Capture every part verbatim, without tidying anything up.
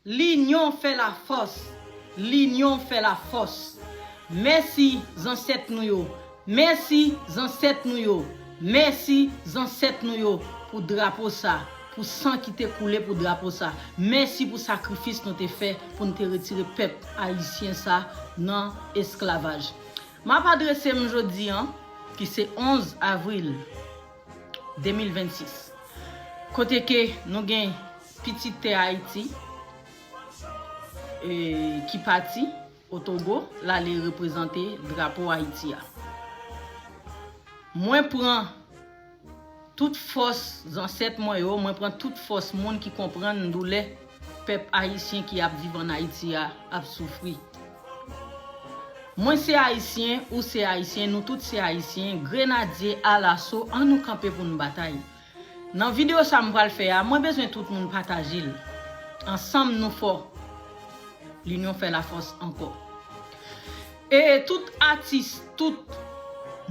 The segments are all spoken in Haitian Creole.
Linyon fè lafòs. Linyon fè lafòs. Mèsi zansèt nou yo. Mèsi zansèt nou yo. Mèsi zansèt nou yo pou drapo sa, pou san ki te koule pou drapo sa. Mèsi pou sakrifis nou te fè pou n te retire pèp ayisyen sa nan esklavaj. M ap adrese m jodi an, ki se onz avril de mil vennsis, kote ke nou gen pitit tè Ayiti, e, ki pati Otogo, l ale reprezante drapo Ayiti a. Mwen pran tout fòs zansèt mwen yo, mwen pran tout fòs moun ki konprann doulè pèp ayisyen ki ap viv ann Ayiti a ap soufri. Mwen se Ayisyen, ou se Ayisyen, nou tout se Ayisyen, Grenadye Alaso, ann nou kanpe pou n batay. Nan videyo sa m pral fè a, mwen bezwen tout moun pataje l. Ansanm nou fò. Linyon fè lafòs ankò. E tout atis, tout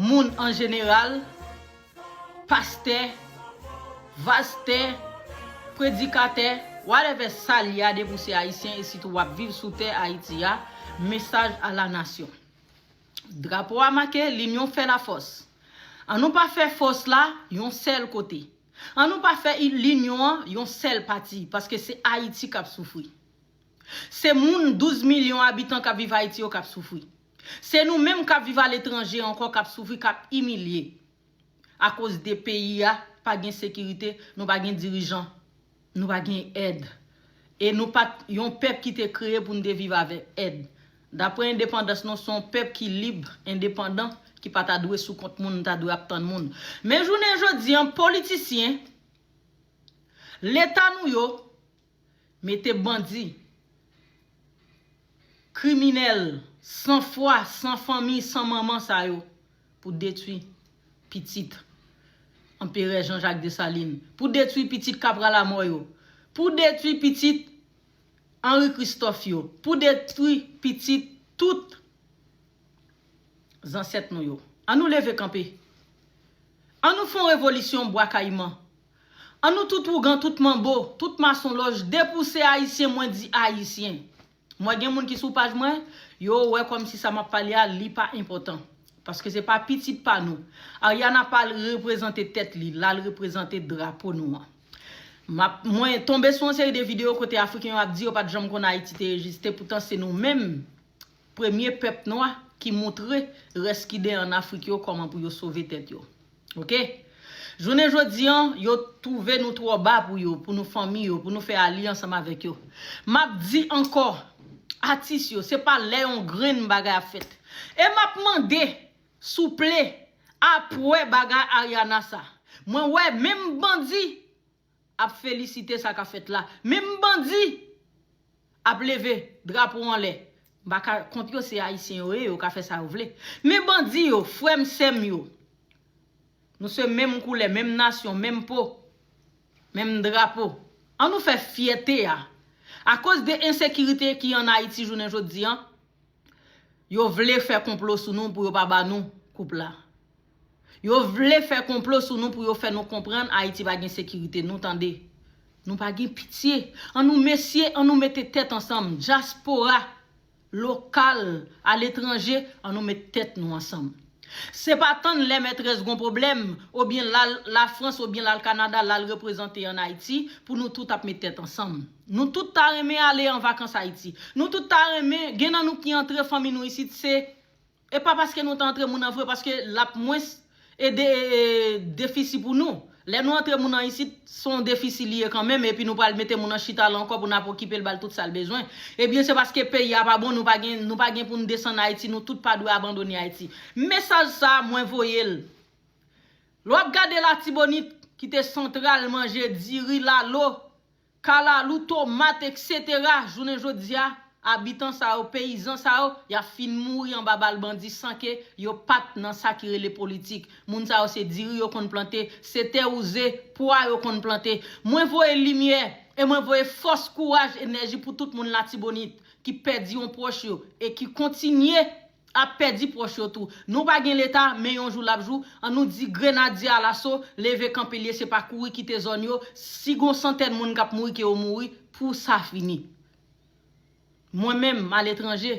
moun an jeneral, pastè, vastè, predikatè, whatever sa l ye a, depi w se ayisyen e sitou w ap viv sou tè Ayiti a, mesaj a la nasyon. Drapo a make, linyon fè lafòs. Ann nou pa fè fòs la yon sèl kote. Ann nou pa fè i- linyon an yon sèl pati, paske se Ayiti k ap soufri. Se moun douz milyon abitan k ap viv Ayiti yo k ap soufri. Se nou menm k ap viv aletranje ankò k ap soufri, k ap imilye. Akoz de peyi a pa gen sekirite, nou pa gen dirijan, nou pa gen èd. E nou pa t yon pèp ki te kreye pou n te viv avèk èd. Dapre endepandans nou, se yon pèp ki lib, endepandan, ki pa ta dwe sou kont moun, nou ta dwe ap tann moun. Men jounen jodi an, politisyen, Leta nou yo, mete bandi, kriminèl, san fwa, san fanmi, san manman sa yo pou detwi pitit Anperè Jean Jacques Dessalines, pou detwi pitit Kapra Lamò yo, pou detwi pitit Henri Christophe yo, pou detwi pitit tout zansèt nou yo. Ann nou leve kanpe. Ann nou fè yon revolisyon Bwa Kayiman. Ann nou tout ougan, tout manbo, tout masonlòj, depi w se ayisyen, mwen di ayisyen. Mwen gen moun ki sou paj mwen, yo wè kòmsi sa m ap pale a, li pa enpòtan. Paske se pa pitit pa nou. Ariana pa al reprezante tèt li, l al reprezante drapo nou an. M ap, mwen tonbe sou yon seri de videyo kote Afriken yo ap di yo pa t janm konn Ayiti te egziste, poutan se nou menm premye pèp nwa ki moutre rès ki de ann Afrik yo kòman pou yo sove tèt yo. Oke? Jounen jodi an, yo twouve nou twò ba pou yo, pou nou fanmi yo, pou nou fè alye ansanm avèk yo. M ap di ankò, atis yo, se pa lè yon grenn bagay ap fèt. E m ap mande, souple, apre bagay Ariana sa, mwen wè menm bandi ap felisite sa k ap fèt la. Menm bandi ap leve drapo anlè. M pa ka kont yo, se ayisyen yo ye, yo ka fè sa yo vle. Men bandi yo, frè m, sè m yo, nou se menm koulè, menm nasyon, menm po, menm drapo. Ann nou fè fyète a. Akoz de ensekirite ki ann Ayiti jounen jodi an, yo vle fè konplo sou nou pou yo pa ba nou koup la. Yo vle fè konplo sou nou pou yo fè nou konprann Ayiti pa gen sekirite. Nou tande. Nou pa gen pitye. Ann nou mesye, ann nou mete tèt ansanm. Dyaspora, lokal, aletranje, ann nou met tèt nou ansanm. Se pa tann lè mètrès gon pwoblèm, oubyen l al Lafrans, oubyen l al Kanada, l al reprezante ann Ayiti, pou nou tout ap met tèt ansanm. Nou tout ta renmen ale an vakans Ayiti. Nou tout ta renmen, gen nan nou ki antre fanmi nou isit, se E pa paske nou ta antre moun an vre, paske l ap mwens ede, e, defisi pou nou. Lè nou antre moun an isit, se yon defisi li ye kanmenm, epi nou pral mete moun an chita la ankò pou n ap okipe l, ba l tout sa l bezwen. Ebyen, se paske peyi a pa bon, nou pa gen, nou pa gen pou n desann Ayiti, nou tout pa dwe abandone Ayiti. Mesaj sa a, mwen voye l. Lè w ap gade Latibonit ki te santral manje diri, lalo, kalalou, tomat, etsetera, jounen jodi a, abitan sa yo, peyizan sa yo, y ap fin mouri anba bal bandi san ke yo pa t nan sa ki rele politik. Moun sa yo se diri yo konn plante, se tè wouze, pwa yo konn plante. Mwen voye limyè e mwen voye fòs, kouraj, enèji pou tout moun Latibonit ki pèdi yon pwòch yo e ki kontinye ap pèdi pwòch yo tou. Nou pa gen Leta, men yon jou l ap jou. Ann nou di Grenadye Alaso, leve kanpe l ye, se pa kouri kite zòn yo. Si gon santèn moun k ap mouri, ke yo mouri pou sa fini. Mwen menm, m aletranje,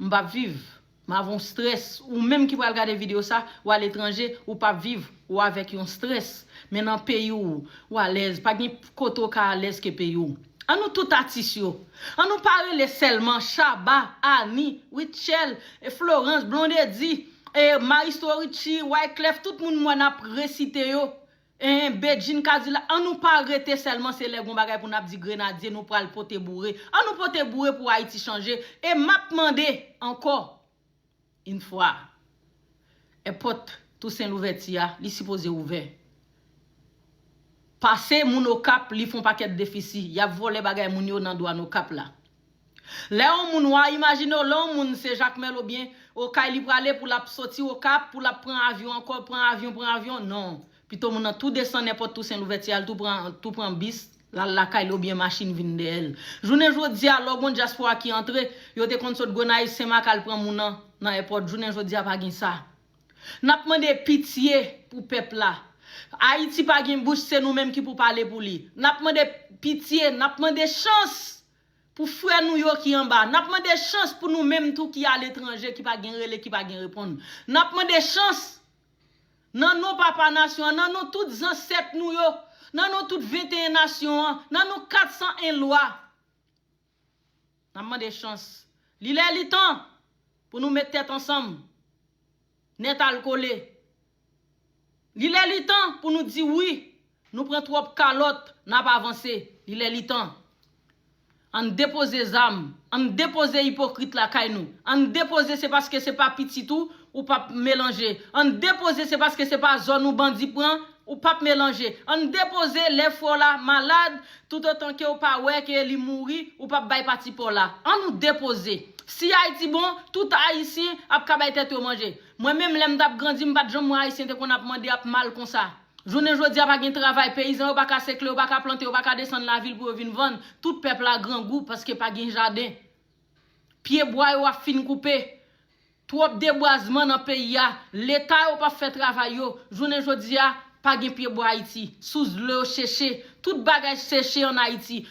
m p ap viv. M avè yon strès. Ou menm ki pral gade videyo sa, ou aletranje, ou p ap viv, ou avèk yon strès. Men nan peyi w, ou alèz. Pa gen kote w ka alèz ke peyi w. An nou tout atis yo. An nou pa rele sèlman Shabba, Annie, Rutshelle, e Florence, Blondedy, e Maestro Richie, Wyclef, tout moun mwen ap resite yo. En, Bedjine Kadilak, an nou pa rete sèlman se lè gon bagay pou n ap di Grenadye, nou pral pote boure. An nou pote boure pou Ayiti chanje. E m ap mande ankò, yon fwa, èpòt Tousen Louvèti a, li sipoze ouvè. Pase moun Okap, li fè yon pakèt defisi. Y ap vòlè bagay moun yo nan dwàn Okap la. Lè yon moun, w a imajine w, lè yon moun se Jakmèl oubyen Okay li prale pou l ap soti Okap, pou l ap pran avyon ankò, pran avyon, pran avyon, non. Pito moun nan tou desann èpòt Tousen Louvèti a, l tou pran, tou pran bis, l al lakay li oubyen machin vin dèyè l. Jounen jodi a, lè w gon dyaspora ki antre, yo te konn sot Gonayiv, Senmak al pran moun nan, nan èpòt. Jounen jodi a, pa gen sa. N ap mande pitye pou pèp la. Ayiti pa gen bouch, se nou menm ki pou pale pou li. N ap mande pitye, n ap mande chans pou frè nou yo ki anba. N ap mande chans pou nou menm tou ki aletranje, ki pa gen rele, ki pa gen reponn. N ap mande chans nan non papa nasyon an, nan non tout zansèt nou yo, nan non tout venteyen nasyon an, nan non kat san en lwa. N ap mande chans. Li lè li tan pou nou met tèt ansanm. Nèt al kole. Li lè li tan pou nou di wi, nou pran twòp kalòt, n ap avanse. Li lè li tan. Ann depoze zam, ann depoze ipokrit lakay nou. Ann depoze se paske se pa pitit ou, ou p ap melanje. Ann depoze se paske se pa zòn ou bandi pran, ou p ap melanje. Ann depoze lè frè w la malad, toutotan ke w pa wè ke li mouri, ou p ap bay pati pa w la. Ann nou depoze. Si Ayiti bon, tout Ayisyen ap ka bay tèt yo manje. Mwen menm, lè m t ap grandi, m pa t janm wè Ayisyen te konn ap mande ap mal konsa. Jounen jodi a pa gen travay, peyizan yo pa ka sekle, yo pa ka plante, yo pa ka desann lavil pou yo vin vann. Tout pèp la grangou paske pa gen jaden. Pyebwa yo ap fin koupe. Twòp debwazman nan peyi a. Leta yo p ap fè travay yo. Jounen jodi a, pa gen pyebwa Ayiti. Sous dlo yo seche. Tout bagay seche ann Ayiti.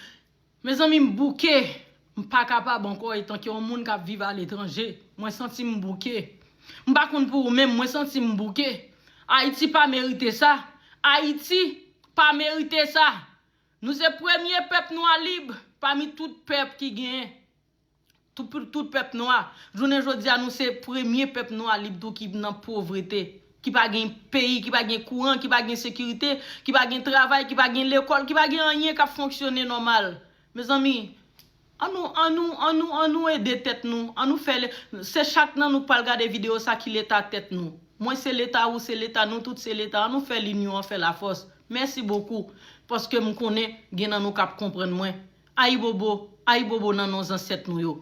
Mezanmi, m bouke. M pa kapab ankò etanke yon moun k ap viv aletranje. Mwen santi m bouke. M pa konn pou ou menm, mwen santi m bouke. Ayiti pa merite sa. Ayiti pa merite sa. Nou se premye pèp nwa lib pami tout pèp ki genyen. Tout, tout pèp nwa. Jounen jodi a, nou se premye pèp nwa lib tou ki nan povrete, ki pa gen peyi, ki pa gen kouran, ki pa gen sekirite, ki pa gen travay, ki pa gen lekòl, ki pa gen anyen k ap fonksyone nòmal. Mezanmi, an nou, an nou, an nou, an nou ede tèt nou, an nou fè le, se chak nan nou k pral gade videyo sa ki leta tèt nou. Mwen se leta, ou se leta, nou tout se leta, an nou fè linyon an fè lafòs. Mèsi bokou, paske m konnen gen nan nou k ap konprann mwen. Ayibobo, ayibobo nan non zansèt nou yo.